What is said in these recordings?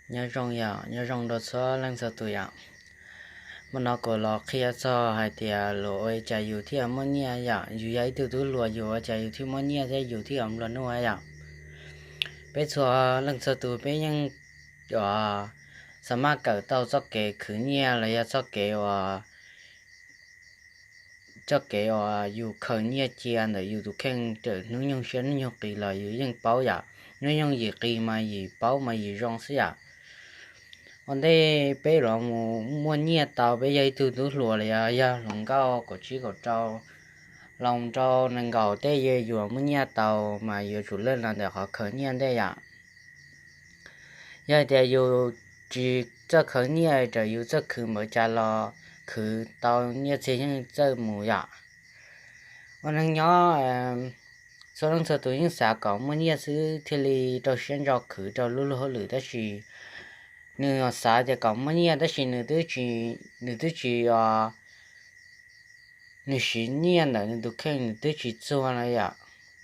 Nyob zoo yom, nyob zoo rau txhua leej txhua tus yom. Hmo no kuv los qhia txog hais tias luag ua cas yus thiaj muaj nyiaj yom, yus yog ib tug tub hluas yus ua cas yus thiaj muaj nyiaj thiab yus thiaj yuav nplua nuj yom. Peb txhua leej txhua tus peb yeej uas xa maj kawm tau txoj kev khwv nyiaj los yog txoj kev uas txoj kev uas yus khaws nyiaj cia ntawm yus tus kheej raws hnub nyoog siab hnub nyoog qis los yus yeej paub yom. Hnub nyoog yim qis mas yim paub mas yim zoo xwb yom. Ua ntej peb los mus muaj nyiaj tau peb yog ib tug tub hluas los yog yog hluas nkauj kaum tsib kaum rau los rau nees nkaum tej yus muaj nyiaj tau mas yuav tsum leej los ntawm qhov khaws nyiaj ntej yom. Yog hais tias yus tsis txawj khaws nyiaj raws yus txawj khwv npaum cas los khwv tau nyiaj txiag yeej txawj mus yom. Ua neej nyob txhua leej txhua tus yeej xav kom muaj nyiaj xwb thiaj li rau siab ntso khwv rau lub luag hauj lwm tab sis nws xav tias kom muaj nyiaj tab sis nws twb tsis, nws twb tsis nws siv nyiaj ntawm nws tus kheej nws twb tsis txuag na yom.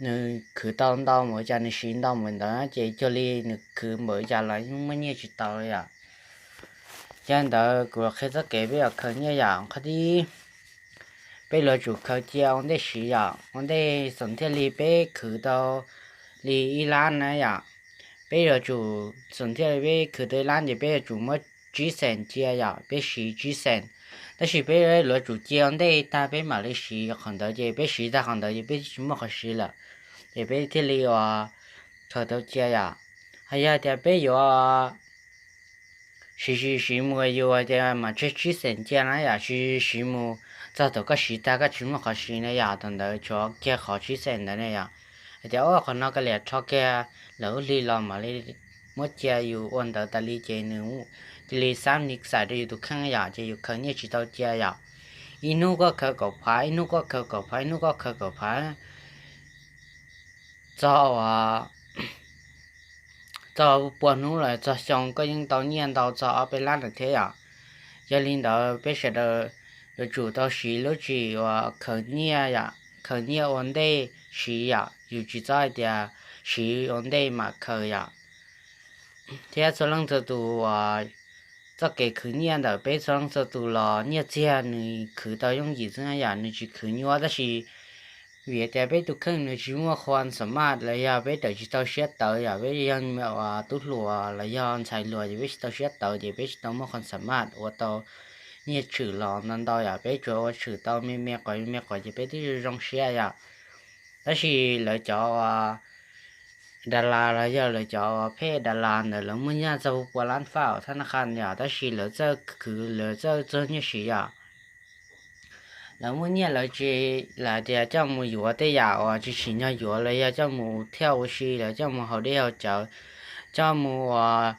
Nws khwv tau ntau npaum cas nws siv ntau npaum ntawd ces cuag li nws khwv npaum cas los yeej muaj nyiaj tsis tau li yom. Yog li ntawd kuv los qhia txoj kev peb yuav khaws nyiaj yom. Qhov thib ib, peb yuav tsum khaws cia ua ntej siv yom, ua ntej xom thiaj li peb khwv tau li ib lab na yom. Peb yuav tsum xom thiaj li peb khwv tau ib lab ces peb yuav tsum muab tsib xees cia yom, peb siv tsib xees. Tab sis peb yuav tsum cia ua ntej tag peb mam li siv qhov ntawd ces peb siv tag qhov ntawd ces peb tsis muaj qhov siv lawm, ces peb thiaj li uas khaws tau cia yom. Ho yog tias peb yuav siv siv siv mus yus tias mam tseg tsib xees cia na yom, siv siv siv mus txog thaum koj siv tag koj tsis muaj qhov siv na yom, thaum ntawd tshuav kiag qhov tsib xees ntawd na yom. Hais tias o qhov no koj liam rho kiag lawm ub hli los mam li muab cia yus ua ntawd tas li ces nws cia li xab ni xais rau yus tus kheej yom, ces yus khaws nyiaj tsis tau cia yom. Ib hnub koj khaws kaum phav, ib hnub koj khaws kaum phav, ib hnub koj khaws kaum phav txog uas txog pua hnub los txog xyoo koj yeej tau nyiaj ntau txog ob peb lab lawm thiab yom. Yog li ntawd peb sawv daws yuav tsum tau siv lub tswv yim uas khaws nyiaj yom, khaws nyiaj ua ntej siv yom, yus tsis txhob hais tias siv ua ntej mam khaws yom. Thiab txhua leej txhua tus uas txoj kev khwv nyiaj ntawm peb txhua leej txhua tus los nyiaj txiag nws khwv tau yooj yim xwb yom, nws tsis khwv nyuaj tab sis vim tias peb tus kheej nws tsis muaj qhua xam maj los yog peb tawm tsis tau siab tawv yom, peb yog me uas tub hluas los yog ntxhais hluas ces peb tsis tau siab tawv ces peb tsis tau muaj qhua xam maj ua tau nyiaj tshwm los ntau ntau yom, peb tsuas ua tshwm tau me me quav me me quav ces peb twb zoo zoo siab yom. Tab sis lawv cov uas das las los yog lawv cov uas phej das las ntawd lawv muaj nyiaj txog pua lab faj thab na qha yom, tab sis lawv txawj khwv lawv txawj txuag nyiaj siv yom. Lawv muaj nyiaj lawv tsis lam tias coj mus yuav tej yam uas tsis tsim nyog yuav los yog coj mus thiaj ua si los coj mus haus dej haus cawv, coj mus uas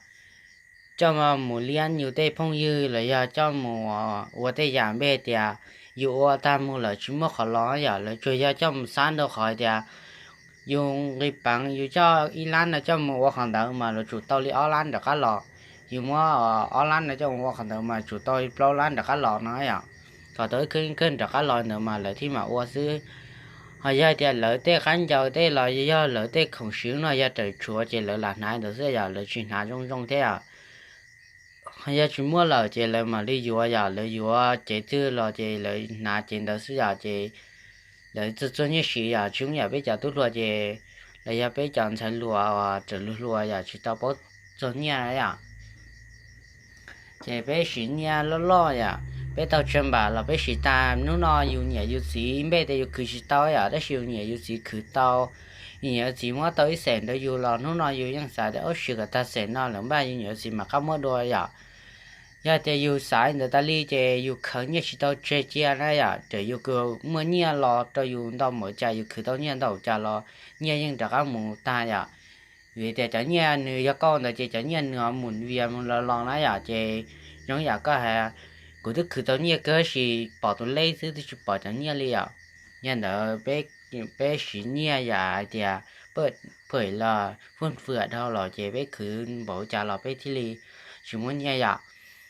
coj mus liab yus tej phooj ywg los yog coj mus ua tej yam npe tias yus ua tag mus lawm tsis muaj qhov los yom, lawv tsuas yog coj mus xab rau qhov tias yus nqis peev yus coj ib lab no coj mus ua qhov ntawd mas lawv tsum tau li ob lab nram qab los, yus muab ob lab no coj mus ua qhov ntawd mas tsum tau li plaub lab nram qab los no yom. Kom tau ib khawb ib khawb nram qab los ntawd mas lawv thiaj mam ua xwb. Ho yog tias lawv tej qab ncaws tej los yog lawv tej khoom siv no yog raws tshuav ces lawv lam hnav ntawd xwb yom, lawv tsis hnav zoo zoo thiab yom. Ho yog tsis muaj lawm ces lawv mam li yuav yom, lawv yuav cev twg los ces lawv hnav cev ntawd xwb yom, ces lawv txuag txuag nyiaj siv yom, tsis zoo yam peb cov tub hluas ces los yog peb cov ntxhais hluas uas raws hluas hluas yom tsis tau paub txuag nyiaj yom. Ces peb siv nyiaj loj loj yom, peb tau tsawg npam los peb siv tag. Hnub no yus niam yus txiv npe tias yus khwv tsis tau yom, tab sis yus niam yus txiv khwv tau. Yus niam yus txiv muab tau ib xeem rau yus los hnub no yus yeej xav tias ub siv kom tag xeem no lawm npaj yus niam yus txiv mam qab muab dua yom. Yog tias yus xav li ntawd tas li ces yus khaws nyiaj tsis tau tseg cia na yom, raws yus muaj nyiaj los rau yus ntau npaum cas yus khwv tau nyiaj ntau cas los nyiaj yeej rov qab mus tag yom. Vim tias cov nyiaj nws yog kauj ntawd ces cov nyiaj nws mus vias mus los los na yom, ces zoo yam koj hais, kuv twb khwv tau nyiaj kawg sis pom tus lej xwb twb tsis pom cov nyiaj li yom. Yog ntawd peb siv nyiaj yam hais tias phem los fwj fwam dhau los ces peb khwv npaum cas los peb thiaj li tsis muaj nyiaj yom.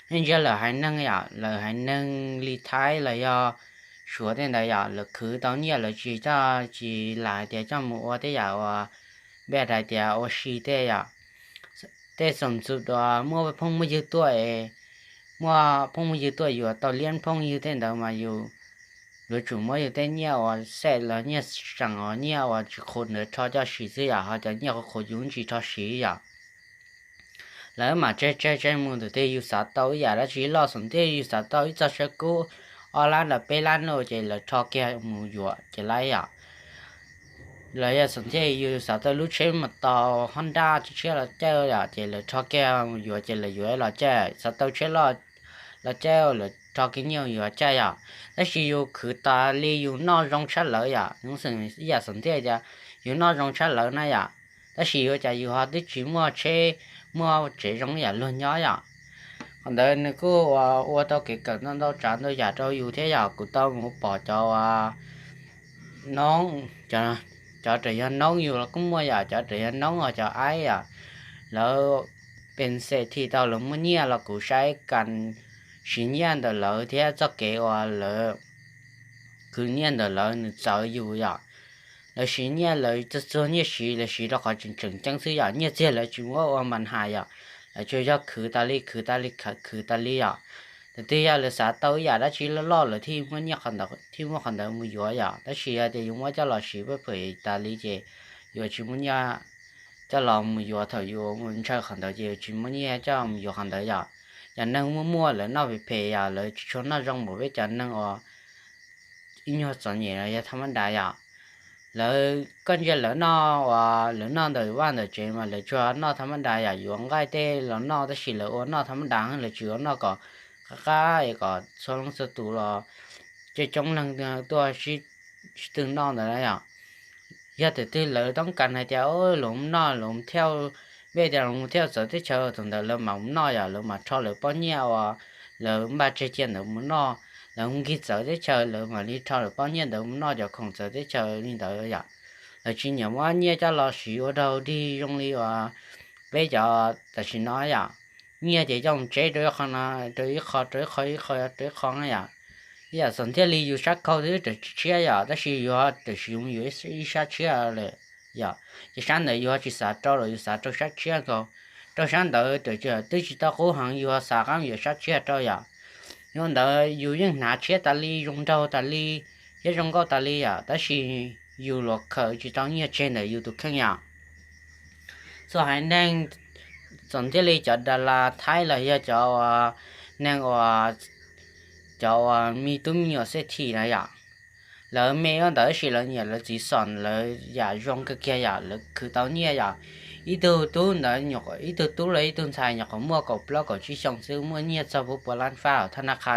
Nej ntsia lawm haiv neeg yom, lawm haiv neeg li Thaib los yog Suav tej ntawd yom, lawv khwv tau nyiaj lawv tsis coj tsis lam hais tias coj mus ua tej yam uas npe hais tias ua si tej yom. tej xoom txum uas muaj phooj muaj ywg tuaj es muaj phooj muaj ywg tuaj yuav tau liab phooj ywg tej ntawd mas yus yuav tsum muab yus tej nyiaj uas xej los nyiaj seem uas nyiaj uas tsis qhuav ntawd rho coj siv xwb yom, ho cov nyiaj qhuav qhuav yus tsis rho siv yom. Lawv mam tseg tseg tseg mus ntawm tej yus xav tau ib yam dab tsi loj xom thiaj yus xav tau ib txoj saw kub ob lab los peb lab no ces lawv rho kiag mus yuav ces lawm yom. Los yog xom thiaj yus xav tau lub tsheb mas tau hos nraj tshiab los caij yom, ces lawv rho kiag mus yuav ces lawv yuav los caij, xav tau tsheb loj los caij lawv rho kiag nyiaj yuav caij yom. Tab sis yus khwv tas li yus noj zoo tshaj lawv yom, ib yam xom thiaj tias yus noj zoo tshaj lawv na yom. Tab sis yuav cas yus ho twb tsis muaj tsheb muaj tsev zoo yam luag nyob yom. Qhov ntawd nws kuj ua tau kev kawm ntau ntau tsav ntau yam rau yus thiab yom. Kuv tau mus pom cov noob, cov raws yog noob yus los kuj muaj yom, cov raws yog noob os cov aib yom, lawv pes xes thi tau lawv muaj nyiaj los kuv saib kas siv nyiaj ntawm lawv thiab txoj kev uas lawv khwv nyiaj ntawm lawv nws txawv yus yom. Lawv siv nyiaj lawv txuag txuag nyiaj siv lawv siv rau qhov tseem tseem ceeb xwb yom, nyiaj txiag lawv tsis muab ua npas has yom, lawv tsuas yog khwv tas li khwv tas li khwv tas li yom. Tus twg yog lawv xav tau ib yam dab tsi loj loj lawv thiaj muaj nyiaj qhov ntawd thiaj muaj qhov ntawd mus yuav yom, tab sis yog tias yus muab coj los siv pej phem tas li ces yuav tsis muaj nyiaj coj los mus yuav. Thaum yus ntshaw qhov ntawd ces yuav tsis muaj nyiaj coj mus yuav qhov ntawd yom. Cov neeg muaj muaj lawv noj phem phem yom, lawv tsis tshua noj zoo npaum peb cov neeg uas ib nyuag txom nyem los yog thaj mab das yom. Lawv koj ntsia lawv noj uas lawv noj ntawm vaj ntawm tsev mas lawv tsuas noj thaj mab das yom, yuav nqaij tej los noj tab sis lawv ua noj thaj mab das, lawv tsis ua noj kom qab qab es kom txhua leej txhua tus los coob coob leej tuaj sib twg noj ntawd na yom. Yog tias twg lawv toob kas hais tias luag mus noj luag thiaj, npej tias luag mus thiaj txawv teb chaws thaum ntawd lawv mam mus noj yom, lawv mam rho lawv pob nyiaj uas lawv npaj tseg cia ntawd mus noj, lawv nkig txawv teb chaws lawv mam li rho lawv pob nyiaj ntawd mus noj cov khoom txawv teb chaws li ntawd yom. Lawv tsis nyiam muab nyiaj coj los siv ua dog dig zoo li uas peb cov tam sim no yom. Nyiaj ces coj mus tseb rau ib qho no, rau ib qho rau ib qho ib qho rau ib qho na yom. Ib yam xom thiaj li yus sab khau twb raws tshiab yom, tab sis yus ho raws siv mus yuav ib sab tshiab lawm yom, ces sab ntawd yus ho tsis xav rau los yus xav rau sab tshiab nkaus. Rau sab ntawd raws twb tsis tau qub heev yus ho xav qab yuav sab tshiab rau yom. Yog ntawd yus yeej hnav tshiab tas li zoo nraug tas li thiab zoo nkauj tas li yom, tab sis yus luam khawm tsis tau nyiaj tseg ntawm yus tus kheej yom. Txhua haiv neeg txom thiaj li cov das las thaib los yog cov neeg uas cov uas me tub me nyuam xej thim na yom, lawv me ua ntawd tab sis lawv nyiam lawv txiv xom lawv yam zoo kawg kiag yom, lawv khwv tau nyiaj yom. Ib tug tub ntawd, ib tug tub los ib tug ntxhais nyuam qhuav muaj kaum plaub kaum tsib xyoo xwb muaj nyiaj txog pua pua lab faj hauv thab naj qha,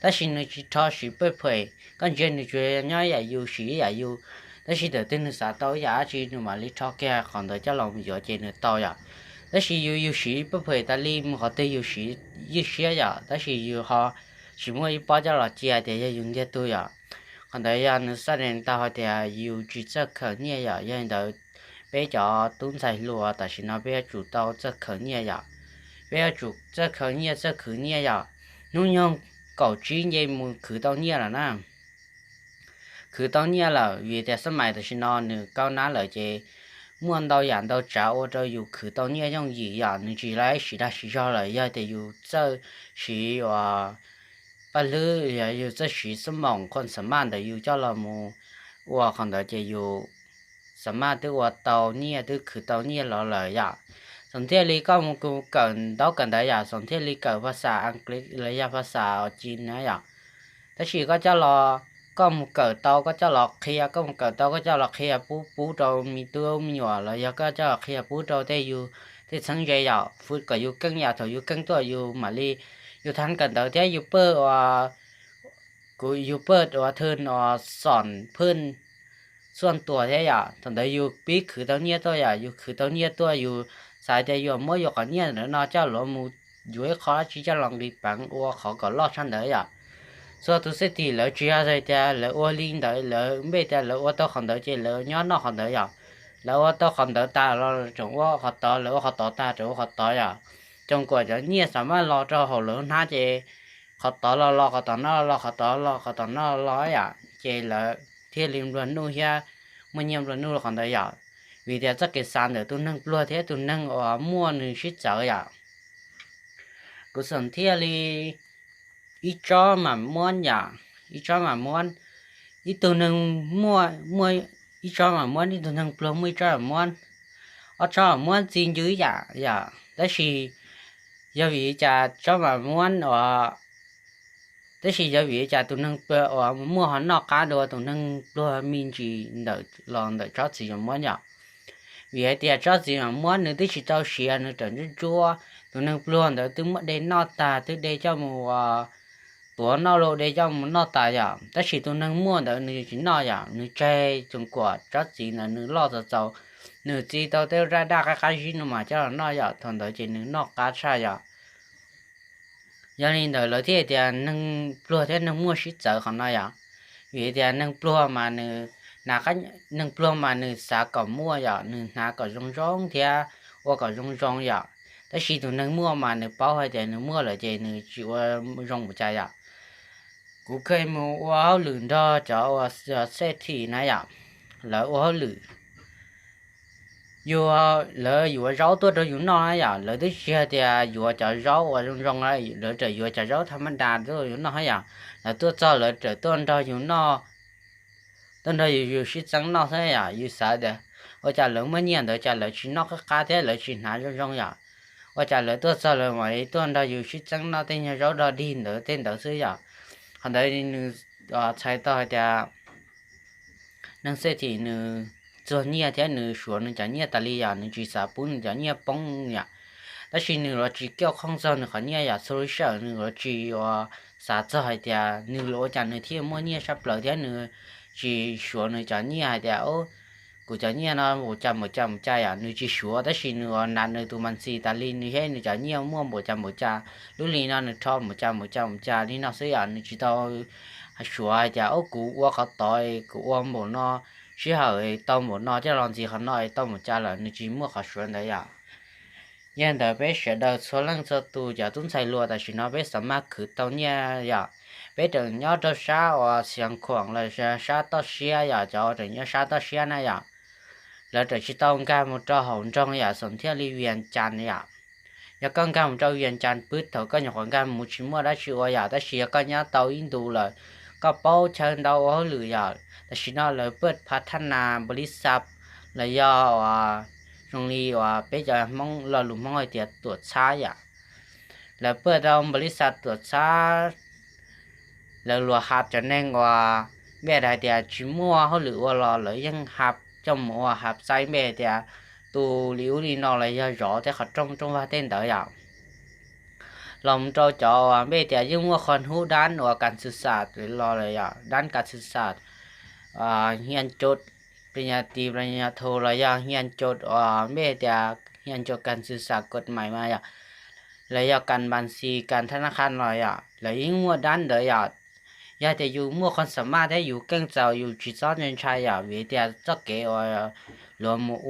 tab sis nws tsis rho siv pej phem, koj ntsia nws tsuas nyob ib yam yus siv ib yam yus. Tab sis thaum twg nws xav tau ib yam dab tsi nws mam li rho kiag qhov ntawd coj los mus yuav ces nws tau yom. Tab sis yus, yus siv pej phem tas li mus qhov twg yus siv ywj siab yom, tab sis yus ho tsis muaj ib pob coj los cia tias yog yus ntiag tug yom. Qhov ntawd yog nws xa dees tau hais tias yus tsis txawj khaws nyiaj yom. Yog li ntawd peb cov tub ntxhais hluas tam sim no peb yuav tsum tau txawj khaws nyiaj yom. Peb yuav tsum txawj khaws nyiaj txawj khwv nyiaj yom. Hnub nyoog kaum tsib nce mus khwv tau nyiaj lawm na. Khwv tau nyiaj lawm vim tias xab mais tam sim no nws kaub nab lawm ces muaj ntau yam ntau tsav ua rau yus khwv tau nyiaj yooj yim yom, nws tsis laib siv dag siv zog lawm. Yog tias yus txawj siv uas paj hlwb, yog yus txawj siv xab moos khuam xa maj ntawd yus coj los mus ua qhov ntawd ces yus xa maj twb ua tau nyiaj twb khwv tau nyiaj los lawm yom. Xoom thiaj li koj mus kawm ntaub kawm ntawv yom, xoom thiaj li kawm phas xas Askiv los yog phas xas Cin na yom. Tab sis koj coj los, koj mus kawm tau koj coj los qhia, koj mus kawm tau koj coj los qhia pub pub rau me tub me nyuam los yog koj coj los qhia pub rau tej yus tej txheeb ze yom, kom yus keej yam thaum yus keej tuaj yus mam li, yus thav kawm ntawv thiab yus paj ua, kuv yus paj ua thwj no xom phwj xuaj tuas thiab yom. Thaum ntawd yus pib khwv tau nyiaj tuaj yom, yus khwv tau nyiaj tuaj yus xav tias yuav muab yus qhov nyiaj ntawd no coj los mus yuav ib qho dab tsi coj los nqis peev ua qhov kom loj tshaj ntawd yom. Txhua tus xej tim lawv tsis yog hais tias lawv ua li ntawd, lawv npej tias lawv ua tau qhov ntawd ces lawv nyob noj qhov ntawd yom. Lawv ua tau qhov ntawd tas los tseem ua qhov tod, lawv ua qhov tod tas tseem ua qhov tod yom. Tsoos kuam cov nyiaj xa maj los rau hauv lawv hnab ces qhov tod los los, qhov tod no los, qhov tod los, qhov tod no los yom, ces lawv thiaj li nplua nuj thiab muaj nyiaj nplua nuj qhov ntawd yom. Vim tias txoj kev xav ntawm tus neeg pluag thiab tus neeg uas muaj nws sib txawv yom. Kuv xam thiaj li ib tsob mam muab yom, ib tsob mam muab, ib tug neeg muaj, muaj ib tsob mam muab, ib tug neeg pluag muaj ib tsob mam muab, ob tsob mam muab txi ncw yam yom. Tab sis yog vim li cas tsob mam muab uas, tab sis yog vim li cas tus neeg pluag uas muaj ho noj qab dua tus neeg pluag me ntsis ntawm los ntawm tsob txiv mam muab yom? Vim hais tias tsob txiv mam muab nws twb tsis tau siav nws rawm ntsuab ntsuab, tus neeg pluag ntawd twb muab de noj tag, twb de coj mus uas tuav noj los de coj mus noj tas yom. Tab sis tus neeg muaj ntawd nws tsis noj yom, nws tseg tsoos kuam tsob txiv ntawd nws loj txaus txaus, nws txi tau tej raj daj qab qab zib no mas coj los noj yom, thaum ntawd ces nws noj qab tshaj yom. Yog li ntawd lawv thiaj tias neeg pluag thiab neeg muaj sib txawv qhov no yom. Vim tias neeg pluag mas nws, neeg pluag mas nws xav kom muaj yom, nws hnav kom zoo zoo thiab ua kom zoo zoo yom. Tab sis tus neeg muaj mas nws paub hais tias nws muaj lawm ces nws tsis ua zoo mus cas yom. Kuv kheev mus ua hauj lwm nrog cov uas xej thim na yom, lawv ua hauj lwm, yus, lawv yuav zaub tuaj rau yus noj na yom, lawv twb tsis hais tias yuav cov zaub uas zoo zoo, lawv rawm yuav cov zaub tham ma das tuaj yus noj yom. Lawv tuaj txog lawv rawm tuaj nrog yus noj, tuaj nrog yus, yus sib txeeb noj xwb yom. Yus xav tias ua cas lawv muaj nyiaj ntawd cas lawv tsis noj qab qab thiab lawv tsis hnav zoo zoo yom. Ua cas lawv tuaj txog lawv mam li tuaj nrog yus sib txeeb noj tej nyuag zaub dog dig ntawd tej ntawd xwb yom. Qhov ntawd nws txhais tau hais tias neeg xej thim nws txuag nyiaj thiab nws suav nws cov nyiaj tas li yom, nws tsis xav pub nws cov nyiaj poob yom. Tab sis nws los tsis kiaj khooj txog nws qhov nyiaj yom, txhua lub sij hawm nws los tsis uas xav txog hais tias nws los ua cas nws thiaj muaj nyiaj sab plaws thiab nws tsis suav nws cov nyiaj hais tias kuv cov nyiaj no npaum cas npaum cas npaum cas yom, nws tsis suav. Tab sis nws uas nram nws tus mas ntxis tas li nws thiab nws cov nyiaj muaj npaum cas npaum cas, lub hli no nws rho npaum cas npaum cas npaum cas li no xwb yom, nws tsis tau suav hais tias o kuv ua qhov tod, kuv ua npaum no, sij hawm tau npaum no coj los ntxiv qhov no tau npaum cas lawm, nws tsis muaj qhov suav ntawd yom. Yog ntawd peb sawv daws txhua leej txhua tus cov tub ntxhais hluas tam sim no peb xav maj khwv tau nyiaj yom. Peb rawm nyob rau sab uas Xiav Khuam los sab toj siab yom, cov rawm nyob sab toj siab na yom, lawv rawm tsis tau nkag mus rau hauv nroog yom, xoom thiaj li Vias Cas yom. Yog koj nkag mus rau Vias Cas pwb thaum koj nyuam qhuav nkag mus tsis muaj dab tsi ua yom, tab sis yog koj nyob tau ib ntus lawm, koj paub chaw ntau ua hauj lwm yom. Tam sim no lawv paj phav thaj nas npav lis xaj los yog uas zoo li uas peb cov Hmoob lo lus Hmoob hais tias tuam txhab yom. Lawv paj rau npav lis xaj tuam txhab, lawv luag hab cov neeg uas npe hais tias tsis muaj hauj lwm ua los lawv yeej hab coj mus ua hab xaib npe hais tias tu li ub li no los yog zov tej qhov rooj rooj vag tej ntawd yom. Los mus rau cov uas npe tias yeej muaj qhov hnub dab uas kas xwm xam los lawm yom, dab kas xwm xam, hia ncod, pli nyas tis pli nyas thu los yog hia ncod uas npe tias hia ncod kas xwm xam kod mais mas yom, los yog kas npas xis kas thab nab qha los yom, lawv yeej muaj dab ntawd yom. Yog tias yus muaj qhov xam maj thiab yus keej txaus yus tsis txhob ntshai yom, vim tias txoj kev uas luag mus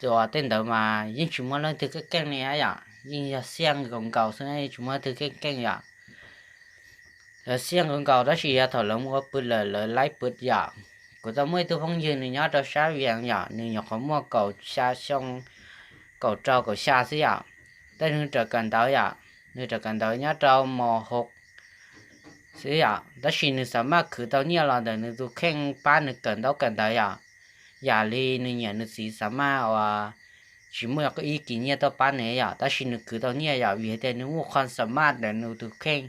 ua tej ntawd mas yeej tsis muaj leej twg keej keej li yom, yeej yog xiaj nkaus nkaus xwb, yeej tsis muaj leej twg keej keej yom. Lawv xiaj nkaus nkaus tab sis yog thaum lawv mus ua pw lawm lawv laib pw yom. Kuv tau muaj ib tug phooj ywg nws nyob rau sab Vias yom, nws nyuam qhuav muaj kaum xya xyoo, kaum rau kaum xya xwb yom. Tab sis nws raws kawm ntawv yom, nws raws kawm ntawv nyob rau mos hauv xwb yom, tab sis nws xam maj khwv tau nyiaj los ntawm nws tus kheej pab nws kawm ntaub kawm ntawv yom. Yam li nws niam nws txiv xam maj uas tsis muaj ib kis nyiaj tuaj pab nws yom, tab sis nws khwv tau nyiaj yom, vim tias nws muaj qhov xam maj ntawm nws tus kheej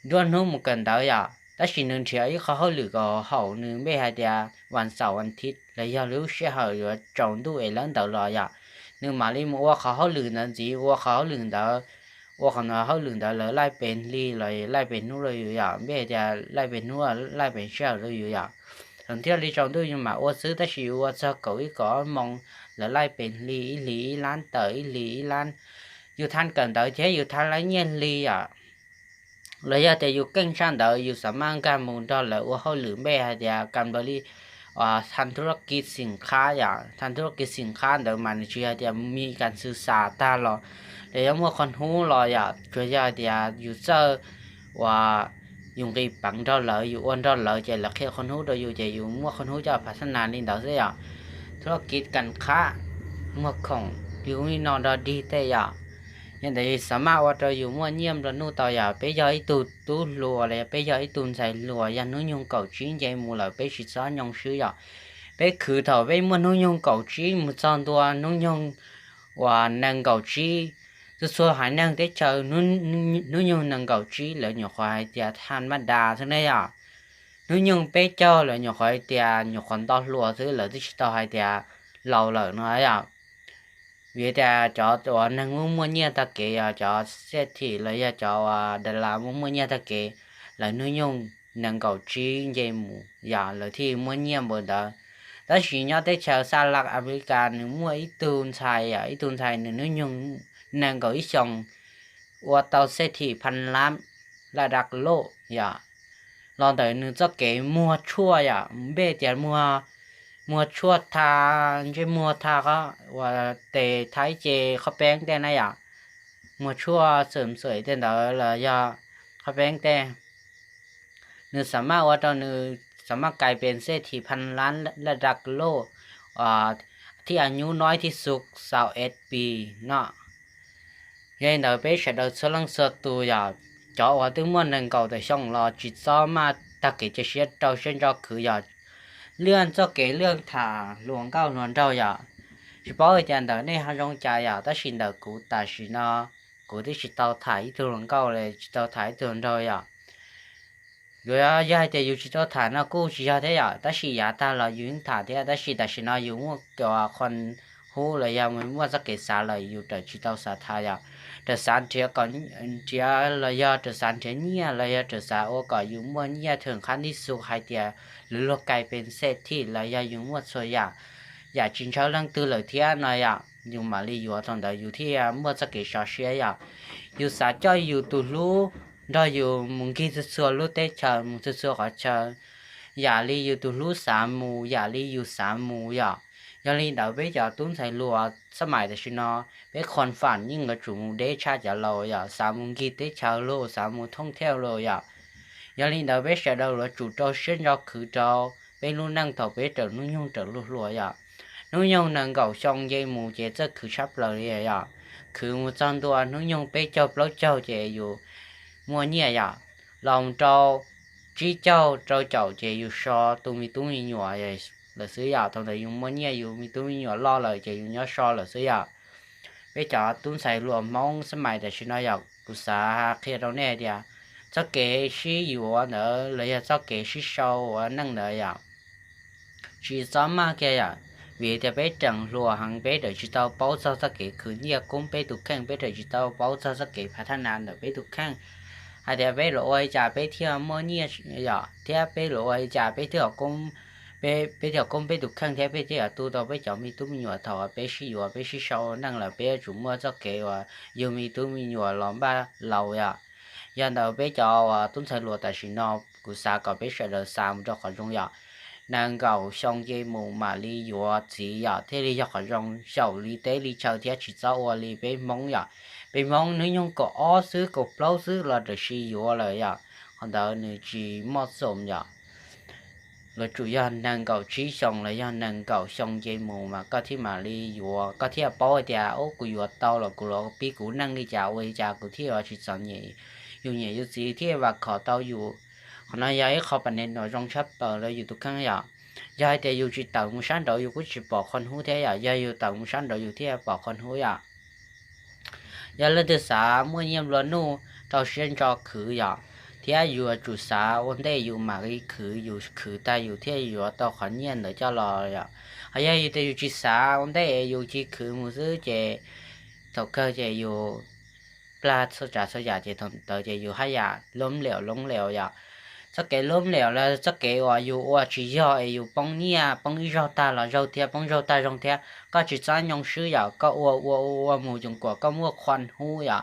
nruab hnub mus kawm ntawv yom. Tab sis nws nrhiav ib qhov hauj lwm kom haum nws npe hais tias vas xaum vas thiv los yog lub sij hawm yuav tsaus ntuj es lawv ntawd los yom, nws mam li mus ua qhov hauj lwm ntawd ntxiv, ua qhov hauj lwm ntawd, ua qhov hauj lwm ntawd lawv laij pes hli los laij pes hnub rau yus yom, npe hais tias laij pes hnub laij pes sij hawm rau yus yom. Thaum thiaj li tsaus ntuj yus mam ua xwb, tab sis yus ua txog kaum ib kaum ob moos lawv laij pes hli, ib hlis ib lab tawm, ib hlis ib lab. Yus thaj kawm ntawv thiab yus thaj laib nyiaj hli yom. Los yog tias yus keej tshaj ntawd yus xam maj nkag mus nrog lawv ua hauj lwm npe hais tias kas npav li thaj thu rab kiv xim qhab yom, thaj thu rab kiv xim qhab ntawd mas nws tsis hais tias me kas xwm xam tag los, los yog muaj qhov hnub los yom, tsuas yog hais tias yus txawj uas yus nqis peev nrog lawv, yus ua nrog lawv ces lawv qhia qhov hnub rau yus ces yus muaj qhov hnub coj phav xab nas li ntawd xwb yom. thub loj kiv kas qhab muag khoom li ub li no dog dig tej yom. Yog ntawd xav maj ua rau yus muaj nyiaj nplua nuj tau yom. Peb yog ib tug tub hluas los yog peb yog ib tug ntxhais hluas, yog hnub nyoog kaum tsib nce mus lawm peb tsis txhob nyoo swb yom. Peb khwv thaum peb muaj hnub nyoog kaum tsib mus txog ntua hnub nyoog uas nees nkaum tsib. Txhua txhua haiv neeg teb chaws hnub nyoog nees nkaum tsib lawv nyuam qhuav hais tias thaj maj das xwb ne yom. Hnub nyoog peb caug lawv nyuam qhuav hais tias nyuam qhuav nto hluas xwb, lawv twb tsis tau hais tias laus lawm no yom. Vim tias cov uas neeg muaj muaj nyiaj tag kev, yog cov xej thim los yog cov uas das las muaj muaj nyiaj tag kev, lawv hnub nyoog nees nkaum tsib nce mus yom, lawv thiaj muaj nyiaj npaum ntawd. Tab sis nyob teb chaws Xa Las Amelikas nws muaj ib tug ntxhais yom, ib tug ntxhais nws hnub nyoog nees nkaum ib xyoos ua tau xej thim pha lab laj da loj yom, los ntawm nws txoj kev muag tshuaj yom, npe tias muag tshuaj tha ntsej muag, tha qhov uas tes thaib ces qhov peeb tej na yom, muag tshuaj xwm xwm tej ntawd los yog qhov peeb tej. Nws xav maj ua rau nws xav maj kais pes xej thim pha lab laj da loj thiaj nyub nob thib xu xaus es pi no. Yog li ntawd peb sawv daws txhua leej txhua tus yom, cov uas twb muaj nees nkaum tawm xyoo los tsis txhob maj tag kev cia siab rau siab ntso khwv yom. Lwaj txoj kev lwaj tham hluas nkauj hluas nraug yom, tsis paub hais tias ntawm nej ho zoo cas yom, tab sis ntawm kuv tam sim no kuv twb tsis tau tham ib tug hluas nkauj li, tsis tau tham ib tug hluas nraug yom. Yog hais tias yus tsis tau tham no kuj tsis yog thiab yom, tab sis yav tag los yus yeej tham thiab, tab sis tam sim no yus muaj qhov hub los yog muaj txoj kev xav lawm yus txawm tsis tau xav tham yom. Txawm xav nrhiav kom nrhiav los yog txawm xav nrhiav nyiaj los yog txawm xav ua kom yus muaj nyiaj thwm qhab nthib xu hais tias lawv luag kais pes xej thim los yog yus muaj txhua yam, yam tsis ntshaw leej twg lawm thiab no yom, yus mam li yuav thaum ntawd yus thiaj muaj txoj kev sov siab yom. Yus xav coj yus tus hlub nrog yus mus nkig txhua txhua lub teb chaws mus txhua txhua qhov chaw, yam li yus tus hlub xav mus yam li yus xav mus yom. Yog li ntawd peb cov tub ntxhais hluas xab mais tam sim no peb khon fam yeej yuav tsum mus deb tshaj cov laus yom, xav mus nkig teb chaws los xav mus thoob thawj los yom. Yog li ntawd peb sawv daws yuav tsum rau siab ntso khwv rau peb lub neej thaum peb raws hnub nyoog raws luag hluas yom. Hnub nyoog nees nkaum xyoo nce mus ces txawj khwv tshaj plaws li yom. Khwv mus txog ntua hnub nyoog peb caug plaub caug ces yus muaj nyiaj yom. Los rau tsib caug rau caum ces yus so tus me tub me nyuam lawm xwb yom. Thaum ntawd yus muaj nyiaj yus me tub me nyuam loj lawm ces yus nyob so lawm xwb yom. Peb cov tub ntxhais hluas Hmoob xab mais tam sim no yom, kuv xav qhia rau nej tias txoj kev sib yuav ntawd los yog txoj kev sib sau ua neej ntawd yom, tsis txhob maj kiag yom. Vim tias peb tseem hluas heev peb tseem tsis tau paub txog txoj kev khwv nyiaj koob peb tus kheej, peb tseem tsis tau paub txog txoj kev phav thaj nas ntawm peb tus kheej, hais tias peb los ua li cas peb thiaj muaj nyiaj yom, thiab peb los ua li cas peb thiaj, peb thiaj koob peb tus kheej thiab peb thiaj yuav tu tau peb cov me tub me nyuam thaum uas peb sib yuav peb sib sau neej lawm peb yuav tsum muaj txoj kev uas yug me tub me nyuam los npaj laus yom. Yog ntawd peb cov uas tub ntxhais hluas tam sim no kuv xav kom peb sawv daws xav mus rau qhov zoo yom. Nees nkaum xyoo nce mus mam li yuav txiv yom thiaj li yog qhov zoo xyaum li teb li chaw thiab tsis txhob ua li peb Hmoob yom. Peb Hmoob hnub nyoog kaum ob xwb kaum plaub xwb los tam sim yuav lawm yom, qhov ntawd nws tsis moj xom yom. Yuav tsum yog nees nkaum tsib xyoo los yog nees nkaum xyoo nce mus mas koj thiaj mam li yuav, koj thiaj paub hais tias ub kuv yuav tau los kuv los pib kuv neej li cas ua li cas kuv thiaj yuav tsis txom nyem, yus niam yus txiv thiaj vam khom tau yus. Qhov no yog ib qho pam ne num zoo tshaj plaws rau yus tus kheej yom. Yog hais tias yus tsis tawm mus sab nraud yus kuj tsis pom qhov hub thiab yom, yog yus tawm mus sab nraud yus thiaj pom qhov hub yom. Yog leej twg xav muaj nyiaj nplua nuj rau siab ntso khwv yom, thiab yuav tsum xav ua ntej yus mam li khwv, yus khwv tag yus thiaj yuav tau qhov nyiaj ntawd coj los yom. Ho yog yus tias yus tsis xav ua ntej yus cia khwv mus xwb ces thaum kawg ces yus plag txhua tsav txhua yam ces thaum ntawd ces yus haj yam loob liam loob liam yom. Txoj kev loob liam los txoj kev uas yus ua tsis yog es yus poob nyiaj, poob ib zaug tag los zaug thiab, poob zaug tag zaug thiab, koj tsis txhob nyoo swb yom, koj ua ua ua mus ces kom koj muaj qhov hub yom.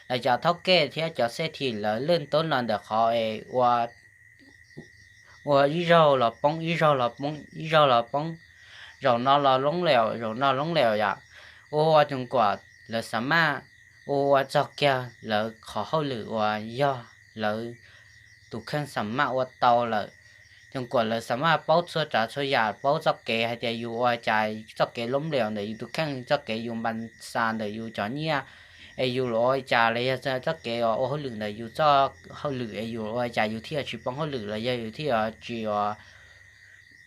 Lawv cov thaub kej thiab cov xej thim lawv lwj tub los ntawm qhov es ua ua ib zaug los poob, ib zaug los poob, ib zaug los poob, zaum no los loob liam, zaum no loob liam yom. Ua ua ces kom lawv xav maj ua ua txog kiag lawv qhov hauj lwm uas yog lawv tus kheej xav maj ua tau lawm. Tseem kuam lawv xav mas paub txhua tsav txhua yam, paub txoj kev hais tias yus ua cas txoj kev loob leos ntawm yus tus kheej, txoj kev yus npas xas ntawm yus cov nyiaj, es yus ua cas los yog txoj kev ua hauj lwm ntawm yus txoj hauj lwm es yus ua cas yus thiaj tsis poob hauj lwm los yog yus thiaj tsis ua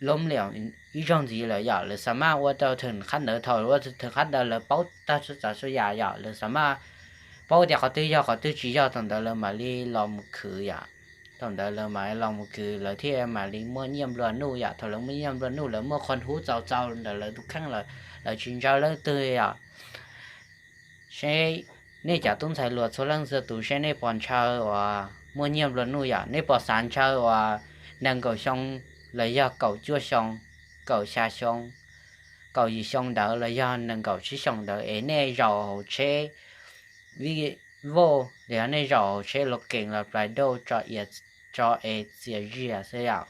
loob leos ib zaug ntxiv lawm yom. Lawv xav mas ua rau theem qab ntawd, thaum ua theem qab ntawd lawv paub tag txhua tsav txhua yam yom, lawv xav mas paub tias qhov twg yog qhov twg tsis yog, thaum ntawd lawv mam li los mus khwv yom. Thaum ntawd lawv mam los mus khwv, lawv thiaj mam li muaj nyiaj nplua nuj yom. Thaum lawv muaj nyiaj nplua nuj, lawv muaj qhov hub txaus txaus ntawm lawv tus kheej lawm, lawv tsis ntsaw leej twg yom. Seb nej cov tub ntxhais hluas txhua leej txhua tus, seb nej puas ntshaw uas muaj nyiaj nplua nuj yom, nej puas xav ntshaw uas nees nkaum xyoo los yog kaum cuaj xyoo, kaum xya xyoo, kaum yim xyoo ntawd los yog nees nkaum tsib xyoo ntawd es nej zaum hauv tsheb Vivo los yog nej zaum hauv tsheb Logan los Prado tso es txias zias xwb yom.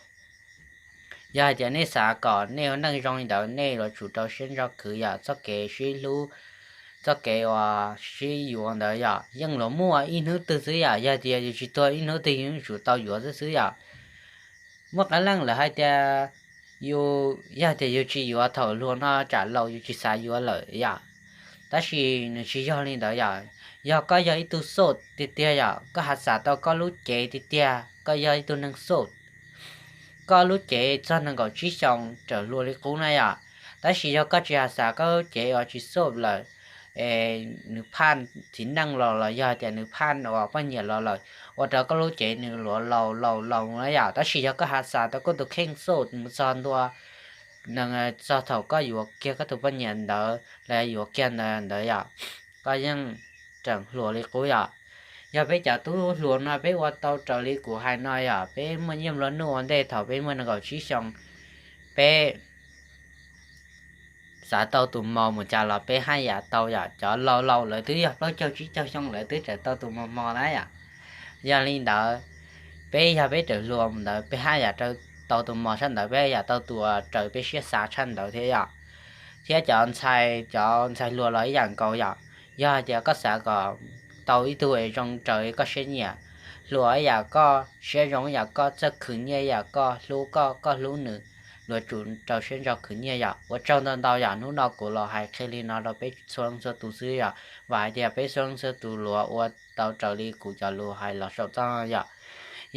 Yog hais tias nej xav kom nej ua neej zoo li ntawd, nej yuav tsum rau siab ntso khwv yom. Txoj kev sib hlub, txoj kev uas sib yuav ntawd yom, yeej yuav muaj ib hnub twg xwb yom. Yog tias yus tsis tuag ib hnub twg yus yuav tsum tau yuav xwb xwb yom. Muaj qee leej lawv hais tias yus, yog tias yus tsis yuav thaum hluas no tsam laus yus tsis xav yuav lawm yom. Tab sis nws tsis yog li ntawd yom. Yog koj yog ib tug xauj tiag tiag yom, koj has xav tau koj lub cev tiag tiag, koj yog ib tug neeg xauj, koj lub cev txog nees nkaum tsib xyoo raws hluas li qub na yom. Tab sis yog koj tsis has xav koj lub cev uas tsis xauj lawm, es nws phaj txiv neej los los yog tias nws phaj uas poj niam los lawm, ua rau koj lub cev nws luav laus laus laus na yom. Tab sis yog koj has xav tau koj tus kheej xauj mus txog ntua, txog thaum koj yuav kiag koj tus poj niam ntawd los yuav kiag ntawd ntawd yom, koj yeej tseem hluas li qub yom. Yog peb cov tub hluas no peb ua tau raws li kuv hais no yom, peb muaj nyiaj nplua nuj ua ntej thaum peb muaj nees nkaum tsib xyoo, peb xav tau tus mos mus cas los peb haj yam tau yom. Cov laus laus lawv twb yog plaub caug tsib caug xyoo lawv twb tseem tau tus mos mos na yom. Yog li ntawd, peb yog peb raws hluas mus ntawd peb haj yam tau tus mos tshaj ntawd, peb yam tau tus uas raws peb siab xav tshaj ntawd thiab yom. Thiab cov ntxhais, cov ntxhais hluas los ib yam nkaus yom. Yog hais tias koj xav kom tau ib tug es zoo raws koj siab nyiam, hluas ib yam koj, siab zoo ib yam koj, txawj khwv nyiaj ib yam koj, hlub koj, koj hlub nws, yuav tsum rau siab ntso khwv nyiaj yom. Ua tsaug ntau ntau yom, hnub no kuv los hais qhia li no rau peb txhua leej txhua tus xwb yom. Vam hais tias peb txhua leej txhua tus yuav ua tau raws li kuv cov lus hais los saum toj yom.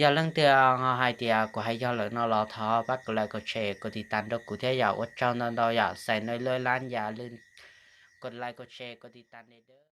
Yog leej twg hais tias kuv hais yog lawm no los thov pab kuv like, kuv share, kuv tiv tas rau kuv thiab yom. Ua tsaug ntau ntau yom, xais no lub lab ncas, kuv like, kuv share, kuv tiv tas